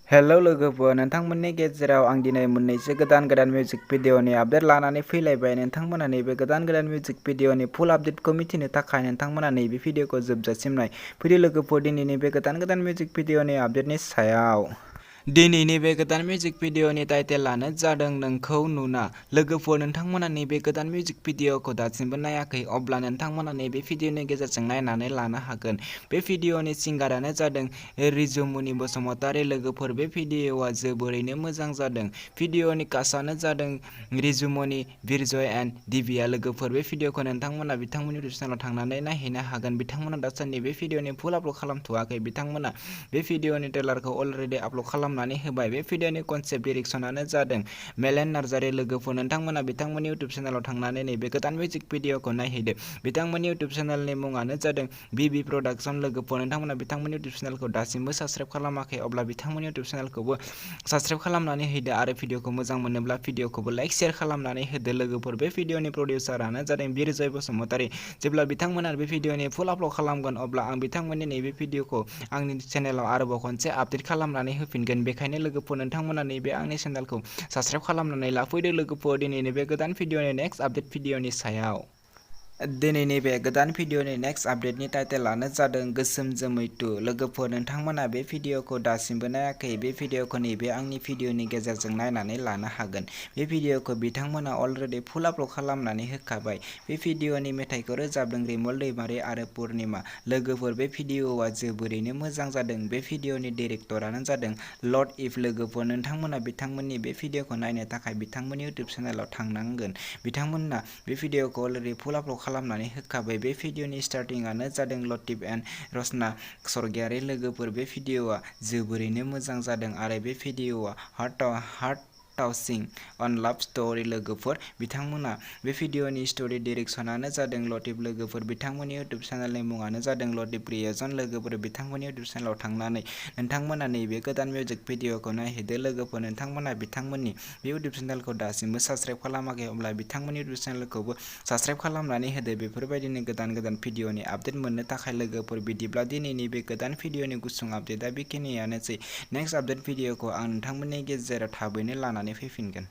Hello लोगोफोर, नोंथांमोननि गेजेराव आं दिनै मोननैसो गोदान मिउजिक भिडिअनि आपडेट लानानै फैलायबाय। नोंथांमोना नैबे गोदान मिउजिक भिडिअनि फुल आपडेटखौ मिथिनो थाखाय नोंथांमोना नैबे भिडिअखौ जोबजासिम नाय। फैदो लोगोफोर, दिनैनि बे गोदान मिउजिक भिडिअनि आपडेटनि सायाव। दिनैनि बे गोदान मिउजिक भिडिअनि टाइटेलानो जादों नोंखौ नुना। लोगोफोर, नोंथांमोना नैबे गोदान मिउजिक भिडिअखौ दासिमबो नायाखै, अब्ला नोंथांमोना नैबे भिडिअनि गेजेरजों नायनानै लानो हागोन। बे भिडिअनि सिंगारानो जादों जवमनि बसुमतारी। लोगोफोर, बे भिडिअआ जोबोरैनो मोजां जादों। भिडिअनि कास्टआनो जादों जवमनि, बिरजय एन्ड दिव्या। लोगोफोर, बे भिडिअखौ नोंथांमोना बिथांमोननि इउटुब चेनेलाव थांनानै नायहैनो हागोन। बिथांमोना दासान्दि बे भिडिअनि फुल आपल'ड खालामथ'वाखै। बिथांमोना बे भिडिअनि ट्रेलारखौ अलरेडि आपल'ड खालामनानै होबाय। बे भिडिअनि कनसेप्ट डिरेक्शनानो जादों मेलेन नार्जारी। लोगोफोर, नोंथांमोना बिथांमोननि इउटुब चेनेलाव थांनानै नैबे गोदान मिउजिक भिडिअखौ नायहैदो। बिथांमोननि इउटुब चेनेलनि मुङानो जादों बीबी प्रडाक्शन। लोगोफोर, नोंथांमोना बिथांमोननि इउटुब चेनेलखौ दासिमबो साबस्क्राइब खालामाखै, अब्ला बिथांमोननि इउटुब चेनेलखौबो साबस्क्राइब खालामनानै होदो आरो भिडिअखौ मोजां मोनोब्ला भिडिअखौबो लाइक शेयार खालामनानै होदो। लोगोफोर, बे भिडिअनि प्रडिउसारानो जादों बिरजय बसुमतारी। जेब्ला बिथांमोना बे भिडिअनि फुल आपल'ड खालामगोन, अब्ला आं बिथांमोननि नैबे भिडिअखौ आंनि चेनेलाव आरोबाव खनसे आपडेट खालामनानै होफिनगोन। बेखायनो लोगोफोर, नोंथांमोना नैबे आंनि चेनेलखौ साबस्क्राइब खालामनानै लाफैदो। लोगोफोर, दिनैनि बे गोदान भिडिअनि नेक्स्ट आपडेट भिडिअनि सायाव। दिनैनि बे गोदान भिडिअनि नेक्स्ट आपडेटनि टाइटेलानो जादों गोसोम जोमै 2। लोगोफोर, नोंथांमोना बे भिडिअखौ दासिमबो नायाखै, बे भिडिअखौ नैबे आंनि भिडिअनि गेजेरजों नायनानै लानो हागोन। बे भिडिअखौ बिथांमोना अलरेडि फुल आपल'ड खालामनानै होखाबाय। बे भिडिअनि मेथाइखौ रोजाबदों रिमल दैमारी आरो पुर्निमा। लोगोफोर, बे भिडिअआ जोबोरैनो मोजां जादों। बे भिडिअनि डिरेक्टरानो जादों लर्ड इफ। लोगोफोर, नोंथांमोना बिथांमोननि बे भिडिअखौ नायनो थाखाय बिथांमोननि इउटुब चेनेलाव थांनांगोन। बिथांमोना बे भिडिअखौ अलरेडि फुल आपल'ड खालामनानै होखाबाय। बे भिडिअनि स्टार्टिंआनो जादों लतिफ एन्ड रचना स्वर्गियारी। लोगोफोर, बे भिडिअआ जोबोरैनो मोजां जादों आरो बे भिडिअआ हार्ट टाचिं अन लाभ स्ट'री। लोगोफोर, बिथांमोना बे भिडिअनि स्ट'री डिरेक्शनानो जादों लतिफ। लोगोफोर, बिथांमोननि इउटुब चेनेलनि मुङानो जादों लतिफ प्रियजन। लोगोफोर, बिथांमोननि इउटुब चेनेलाव थांनानै नोंथांमोना नैबे गोदान मिउजिक भिडिअखौ नायहैदो। लोगोफोर, नोंथांमोना बिथांमोननि बे इउटुब चेनेलखौ दासिमबो साबस्क्राइब खालामाखै, अब्ला बिथांमोननि इउटुब चेनेलखौबो साबस्क्राइब खालामनानै होदो। बेफोरबायदिनो गोदान भिडिअनि आपडेट मोननो थाखाय। लोगोफोर, बिदिब्ला दिनैनि बे गोदान भिडिअनि गुसुं आपडेटआ बेखिनियानोसै। नेक्स्ट आपडेट भिडिअखौ आं नोंथांमोननि गेजेराव थाबैनो लानानै फैफिनगोन।